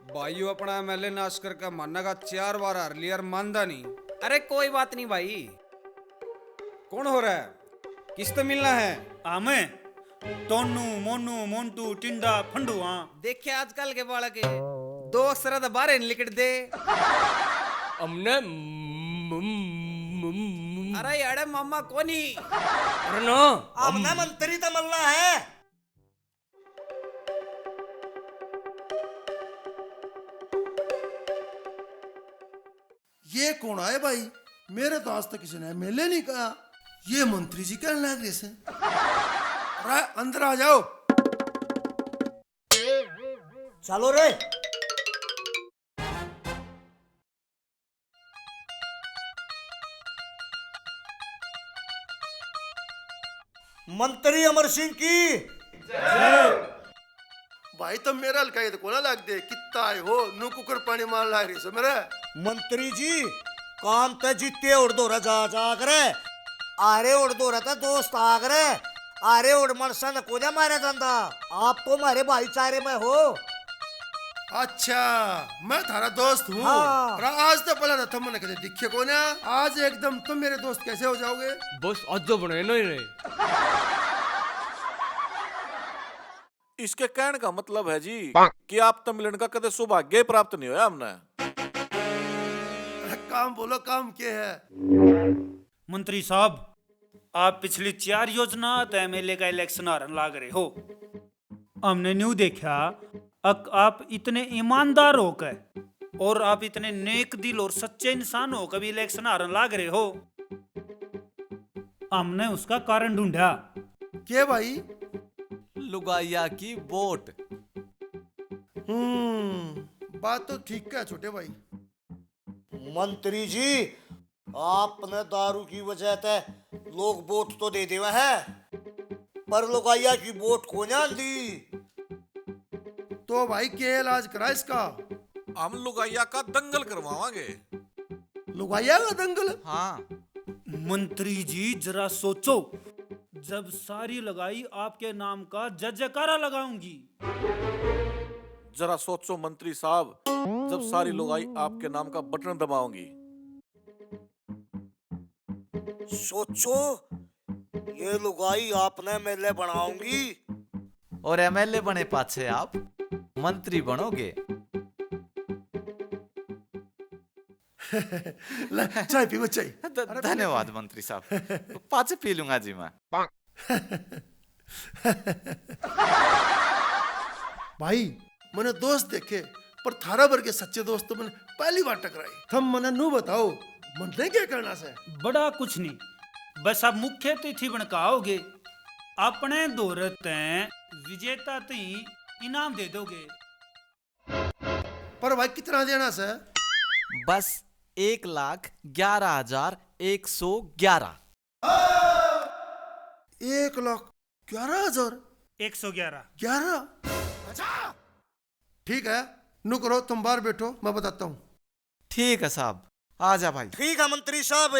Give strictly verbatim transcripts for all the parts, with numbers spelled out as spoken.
भाई, यो अपना एमएलए नाश करके मानना का चार बार हार लिया और मानदा नहीं। अरे कोई बात नहीं भाई। कौन हो रहा है? किससे मिलना है? हमें टोनू, मोनू, मोंटू, टिंडा, फंडू, हाँ। देखे आजकल के बालक, दो अक्षर तो बाहर ही नहीं लिकड़ दे। हमने म-, म-, म-, अरे अरे मामा कोनी। अरे ना, हमने मंत्री तो मलना है। ये कौन आए भाई? मेरे तो आज तक किसी ने एमएलए नहीं कहा। ये मंत्री जी कहने लग रहे से। अरे अंदर आ जाओ। चलो रे। मंत्री अमर सिंह की। भाई, तो मेरा हल्का ये तो कोना लाग दे, कितना आए हो, नू कुकर पानी मार लाग रही सो मेरा। मंत्री जी, काम ते जीते और दौरा जा, जा करे, आरे और दौरा ते दोस्त आ करे, आरे और मनसा ने कोन्या मारे जांदा। आप तो हमारे भाईचारे में हो। अच्छा, मैं थारा दोस्त हूँ। हाँ। पर आज तो पहला तो थमने कदे दिखे कोन्या। आज एकदम तुम मेरे दोस्त कैसे हो जाओगे? बस आज जो बने नहीं रहे। इसके कहने का मतलब है जी कि आप तै मिलने का कदे सौभाग्य ही प्राप्त नहीं होया हमने। अरे काम बोलो, काम के है? मंत्री साहब, आप पिछली चार योजना तय एमएलए का इलेक्शन हारन लाग रहे हो। हमने न्यू देखा, अक आप इतने ईमानदार होकर और आप इतने नेक दिल और सच्चे इंसान होकर भी इलेक्शन हारन लाग रहे हो। हमने उसका कारण ढूंढा। के भाई? लुगाइया की वोट। हम्म, बात तो ठीक है छोटे भाई। मंत्री जी, आपने दारू की वजह ते लोग वोट तो दे देवे हैं, पर लुगाइया की वोट कोन्या आंदी। तो भाई, के इलाज करा इसका? हम लुगाइया का दंगल करवावांगे। लुगाइया का दंगल? हाँ। मंत्री जी, जरा सोचो, जब सारी लुगाई आपके नाम का जय जयकारा लगाऊंगी। जरा सोचो मंत्री साहब, जब सारी लुगाई आपके नाम का बटन दबाऊंगी। सोचो, ये लुगाई आपने एमएलए बनाऊंगी। और एमएलए बने पाछे आप मंत्री बनोगे। ले, चाय पीवो, चाय। ध-, अरे, धन्यवाद मंत्री साहब, पाछे पी लूंगा जी मैं। भाई, मैंने दोस्त देखे, पर थारा वर्गे सच्चे दोस्त तो मैंने पहली बार टकराए। थम मने नू बताओ, मन्ने क्या करना से? बड़ा कुछ नहीं, बस आप मुख्य अतिथि बन के आओगे, अपने धोरे तै विजेता तई इनाम दे दोगे। पर भाई, कितना देना से? बस एक लाख ग्यारह हजार एक सौ ग्यारह। एक लाख ग्यारह हजार? एक सौ ग्यारह। ग्यारह? ठीक है, नु करो, तुम बाहर बैठो, मैं बताता हूँ। ठीक है साहब, आ जा भाई। ठीक है मंत्री साहब।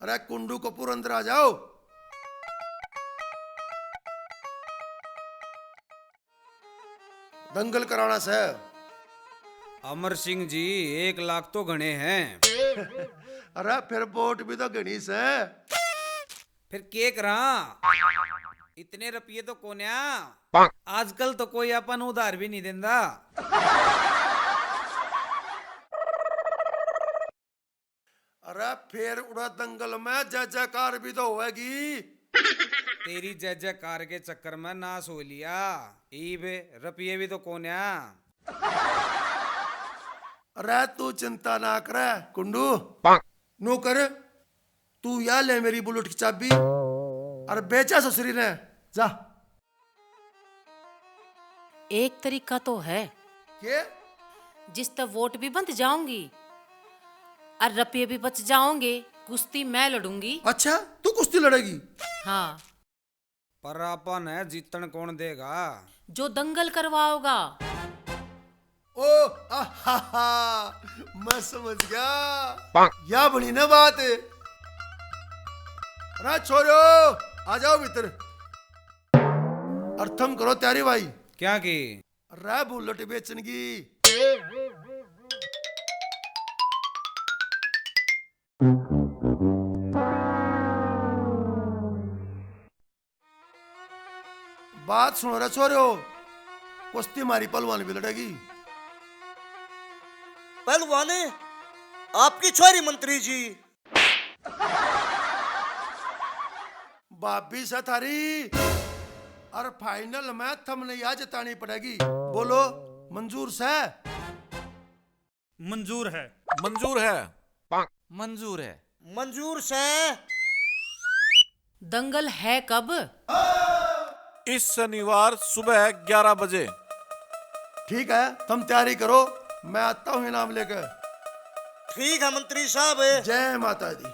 अरे कुंडू कपूर, अंदर आ जाओ। दंगल कराना से। अमर सिंह जी, एक लाख तो घणे हैं। अरे फिर वोट भी तो घणी से। फिर के करा, इतने रुपये तो कोन्या। आजकल तो कोई अपन उधार भी नहीं देंदा। अरे फेर उड़ा दंगल में जय जयकार भी तो होएगी। तेरी जय जयकार के चक्कर में नाश हो लिया, ईब रुपये भी तो कोन्या। अरे तू चिंता ना करे कुंडू, नो कर, तू या ले मेरी बुलेट की चाबी और बेचा ससुरी ने, जा। एक तरीका तो है। के? जिसतै वोट भी बंध जाऊंगी और रुपये भी बच जाओगे, कुश्ती मैं लड़ूंगी। अच्छा, तू कुश्ती लड़ेगी? हाँ। पर आपा नै जीतण कौन देगा? जो दंगल करवाओगा। ओ, आहाहा, मैं समझ गया। या बनी ना बात। अरे छोरो, आ जाओ भीतर। और थम करो तैयारी भाई। क्या की? रै बुलेट बेचण की। बात सुनो रे छोरियो, कुश्ती मारी पहलवान भी लड़ेगी। पहलवान, आपकी छोरी मंत्री जी। भाभी से थारी, और फाइनल में थमने या जितानी पड़ेगी। बोलो, मंजूर से? मंजूर है। मंजूर है। मंजूर है। मंजूर से। दंगल है कब? इस शनिवार सुबह ग्यारह बजे। ठीक है, तुम तैयारी करो, मैं आता हूँ इनाम लेकर। ठीक है मंत्री साहब। जय माता दी।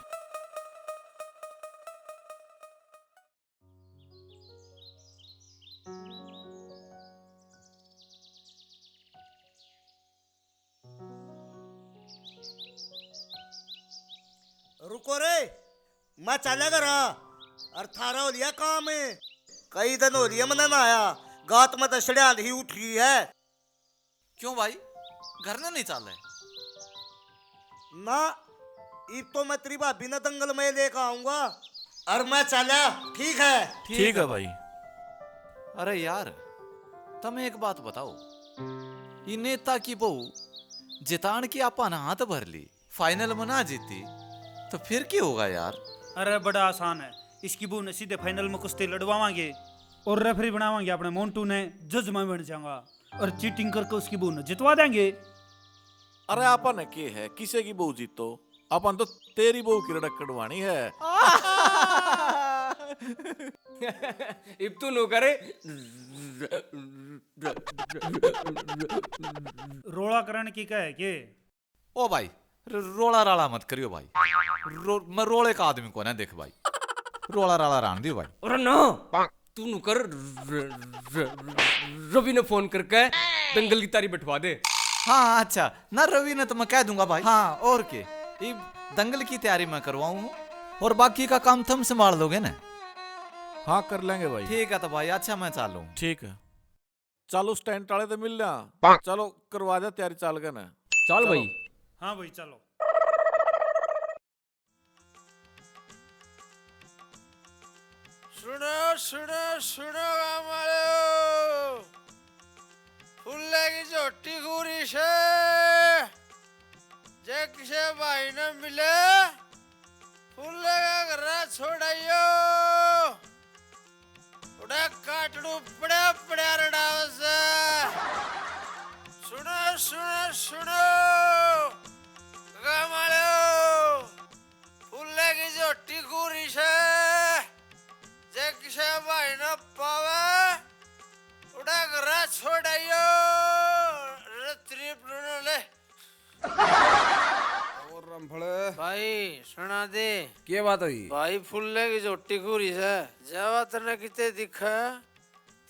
रुको रे, मैं चला घरा। और थारा हो लिया काम? कई दिन हो लिया मन्ने ना आया, गात में तो सड़ियाल ही उठ रही है। क्यों भाई, घर ने नहीं चाले? ना, इब तो मैं तेरी भाभी ने दंगल में लेकर आऊंगा। और मैं चला, ठीक है? ठीक है भाई। अरे यार, तुम एक बात बताओ, ये नेता की बहू जितान की आपा ने हाथ भर ली, फाइनल में ना जीती, तो फिर क्या होगा यार? अरे बड़ा आसान है, इसकी बहू ने सीधे फाइनल में कुश्ती लड़वावांगे और रेफरी बनावांगे अपने मोंटू ने, जज मैं बन जाऊंगा और चीटिंग करके उसकी बहू ने जितवा देंगे। अरे आपा ने के है, किसे की बहू जीतो, आपा ने तो तेरी बहू की रड़क कटवानी है। इब तू नो करे। रोला करण की कहे के? ओ भाई, र-, रोला राला मत करियो भाई। रो-, मैं रोले का आदमी कोने, देख भाई, रोला राला रहन दियो भाई। अरे ना, तू नु कर र-, र-, र-, रवि ने फोन करके दंगल की तारी बैठवा दे। हाँ, अच्छा ना, रवि ने तो मैं कह दूंगा भाई। हाँ, और के, इब दंगल की तैयारी मैं करवाऊँ हूँ, और बाकी का काम तुम संभाल लोगे ना? हाँ, कर लेंगे भाई। ठीक है तो भाई, अच्छा मैं चालूँ। ठीक है। चल, उस टेंट वाले ते मिल लिया। चलो, करवा दे तैयारी, चाल के ना। चल चलो। भाई। हाँ भाई, चलो। सुनो, सुनो, सुनो, गाम वालो। फुल्ले की झोटी खूरी से, जे किसे भाई ने मिले, फुल्ले का घरा छोड़ाइयो। उड़ा काटड़ू पड़ा पड़ा रड़ावे से। सुनो, सुनो, सुनो, गाम वालो, फुल्ले की झोटी खूरी से, जे किसे भाई ने पावे, उड़ा घरा छोड़ाइयो। रे त्रिप ले। और रामफल। भाई, सुना दे। के बात हुई? भाई, फुल्ले की झोटी खूरी से। जावा तने किते दिखे,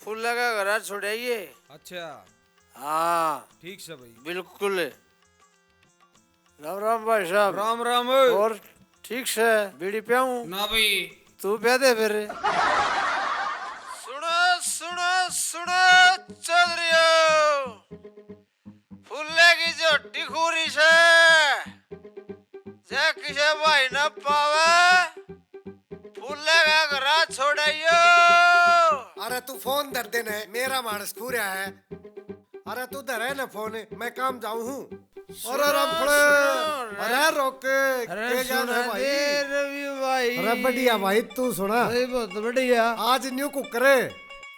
फुल्ले का घरा छोड़ाइए। अच्छा। हाँ। ठीक से भाई। बिल्कुल। राम राम भाई साहब। राम राम। और ठीक से बीड़ी प्याऊं? ना भाई। तू प्या दे फिर। सुनो, सुनो, सुनो, चौधरियो। फुल्ले की झोटी खूरी से, जे किसे भाई ना पावे, फुल्ले का घरा छोड़ाइयो। अरे तू फोन धर दे ने, मेरा मानस खू रहा है। अरे तू धरे ना फोन, मैं काम जाऊं हूँ। अरे सुनो, रामफल, सुनो, अरे रुक, अरे के जान है सुना भाई? दे रवि भाई। अरे बढ़िया भाई, तू सुना। भाई बहुत बढ़िया। आज न्यू कुकर।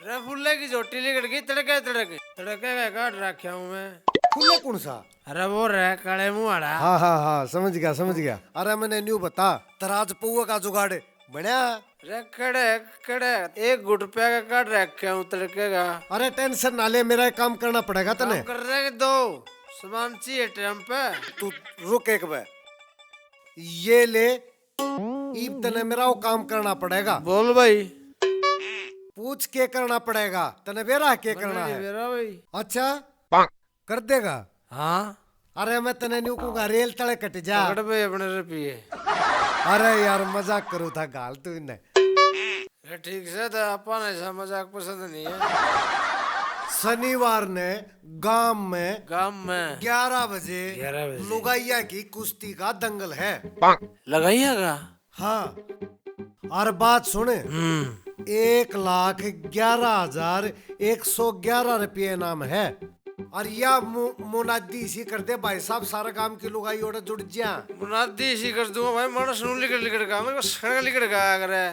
रे फुल्ले की झोटी लिकड़ गई तड़के तड़के। तड़के का काट रखा हूँ मैं। फुल्ले कौन सा? अरे वो रे काले मुंह वाला। हाँ, हाँ, हाँ, समझ गया, समझ गया। अरे मैंने न्यू बता, तेरा आज पौवे का जुगाड़ बण्या? रे कड़े, कड़े, एक घुट पे का काट रखा हूँ तड़के का। अरे टेंशन ना ले, मेरा एक काम करना पड़ेगा तने। काम कर रहे दो, सामान चाहिए टाइम पे। तू रुक एक बे, ये ले, इब तने मेरा वो काम करना पड़ेगा। बोल भाई। पूछ के करना पड़ेगा, तने बेरा के मन्ने करना नहीं है। बेरा भाई। अच्छा, कर देगा? हाँ। अरे मैं तने न्यू कहूंगा, रेल तले कट जा। पकड़ बे अपने रुपये। अरे यार, मजाक करूँ था, गाल तू इन्हें। ठीक से तो आपा ने ऐसा मजाक पसंद नहीं है। शनिवार ने गांव में गांव में ग्यारह बजे ग्यारह बजे। लुगाइया की कुश्ती का दंगल है। लुगाइया का? हाँ। और बात सुन, हम्म। एक लाख ग्यारह हजार एक सौ ग्यारह रुपये इनाम है। और या मु-, मुनादी इसी कर दे भाई साहब, सारा गांव की लुगाई ओड़े जुड़ जा। मुनादी इसी कर दूंगा भाई, मानस नू लिकड़ लिकड़ का, मेरे को सड़क लिकड़ का आया करे।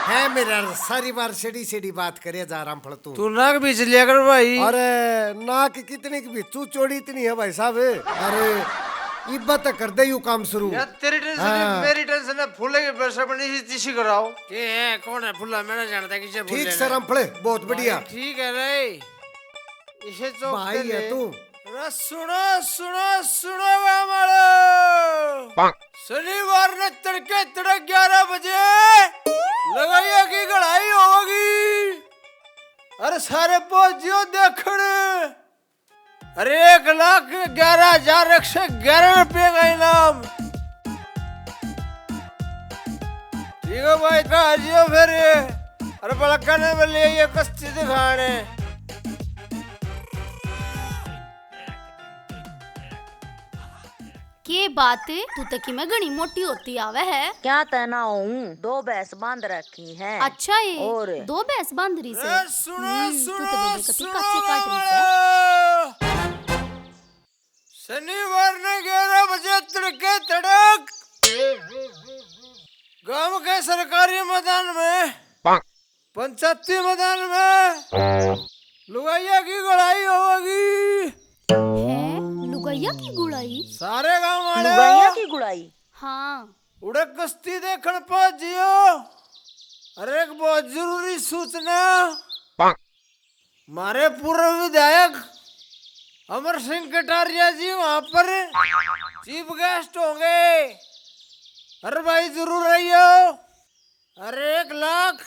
है मेरा सारी बार सेड़ी सेड़ी बात करे जा रामफल तू। तू नाक भी चलिया कर भाई। अरे नाक कितनी की भी, तू चौड़ी इतनी है भाई साहब। अरे इब्बा तक कर दे यू काम शुरू। यार तेरी टेंशन हाँ। मेरी टेंशन है, फूले के पैसे बनी इसी कराओ। के है, कौन है फुल्ला? मैं ना जानता किसे फुल्ले ठीक ने। सर, हम फड़े, बहुत बढ़िया। भाई, ठीक है रे। इसे चौक भाई पे है ले। तू। अरे सुनो, सुनो, सुनो वे मारो। शनिवार ने तड़के तड़क ग्यारह बजे लुगाइया की घड़ाई होगी। अरे सारे पहुंच जियो देखण। अरे एक लाख ग्यारह हजार एक सौ ग्यारह रुपये का इनाम। ठीक है भाई, तो आ जियो फिर। अरे बड़का ने बोले ये कश्ती दिखाने। के बात, तू तो किमे घणी मोटी होती आवे है। क्या तय ना होऊं, दो भैंस बांध रखी है। अच्छा है, और दो भैंस बांध रही से। ए, सुनो, हम्म, तू तो सुनो, बेबे कती सुनो। काचे काट रही से। शनिवार ने ग्यारह बजे तड़के तड़क गांव के सरकारी मैदान में पंचायती मैदान में लुगाइया की घड़ाई होगी। हैं? लुगाइया की घड़ाई? सारे गांव वाले लुगाइया की घड़ाई? हाँ। उड़े कश्ती देखण पहुंच जियो। अरे एक बहुत जरूरी सूचना। म्हारे पूर्व विधायक अमर सिंह कटारिया जी वहां पर चीफ गेस्ट होंगे। अरे भाई जरूर आइयो। अरे एक लाख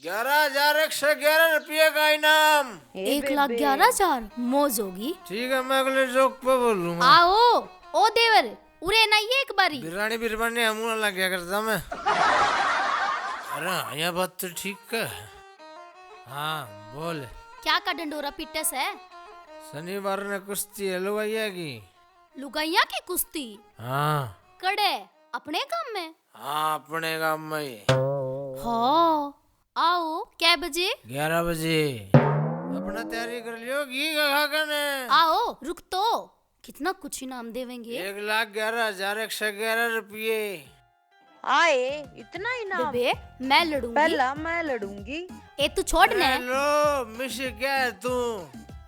ग्यारह हजार एक सौ ग्यारह रुपये का इनाम। एक लाख ग्यारह हजार, मौज होगी। ठीक है, मैं अगले जोक पे बोलूंगा। आओ, ओ देवर, उरे ना ये एक बारी। बिरानी बिरबानी हमूला लग गया करता मैं। अरे हाँ, यह बात तो ठीक है। हाँ, बोल। क्या का डंडोरा पीटे से? शनिवार ने कुश्ती है लुगाइया की। लुगाइया की कुश्ती? हाँ। कड़े? अपने गांव में? हाँ, अपने गांव में ही। हाँ, आओ, कै बजे? ग्यारह बजे। अपना तैयारी कर लियो, घी का खा के ने। आओ, रुक तो, कितना कुछ इनाम देवेंगे। एक लाख ग्यारह हजार एक सौ ग्यारह रुपये। आए, इतना इनाम? बेबे, मैं लड़ूंगी। पहला मैं लड़ूंगी। ए, तू छोड़ ने। ए, लो, मिस क्या है तू?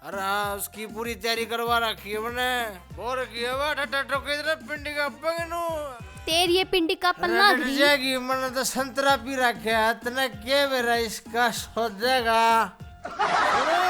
अरे हाँ, उसकी पूरी तैयारी करवा रखी है मैंने। बोर की है वो, ठट्ठा ठोके इधर पिंडी का पगनू। तेरी ये पिंडी का पन्ना अरे, डर अगली। जाएगी, मैंने तो संतरा पी रखा है। तने के बेरा इसका सोचेगा? सुनो,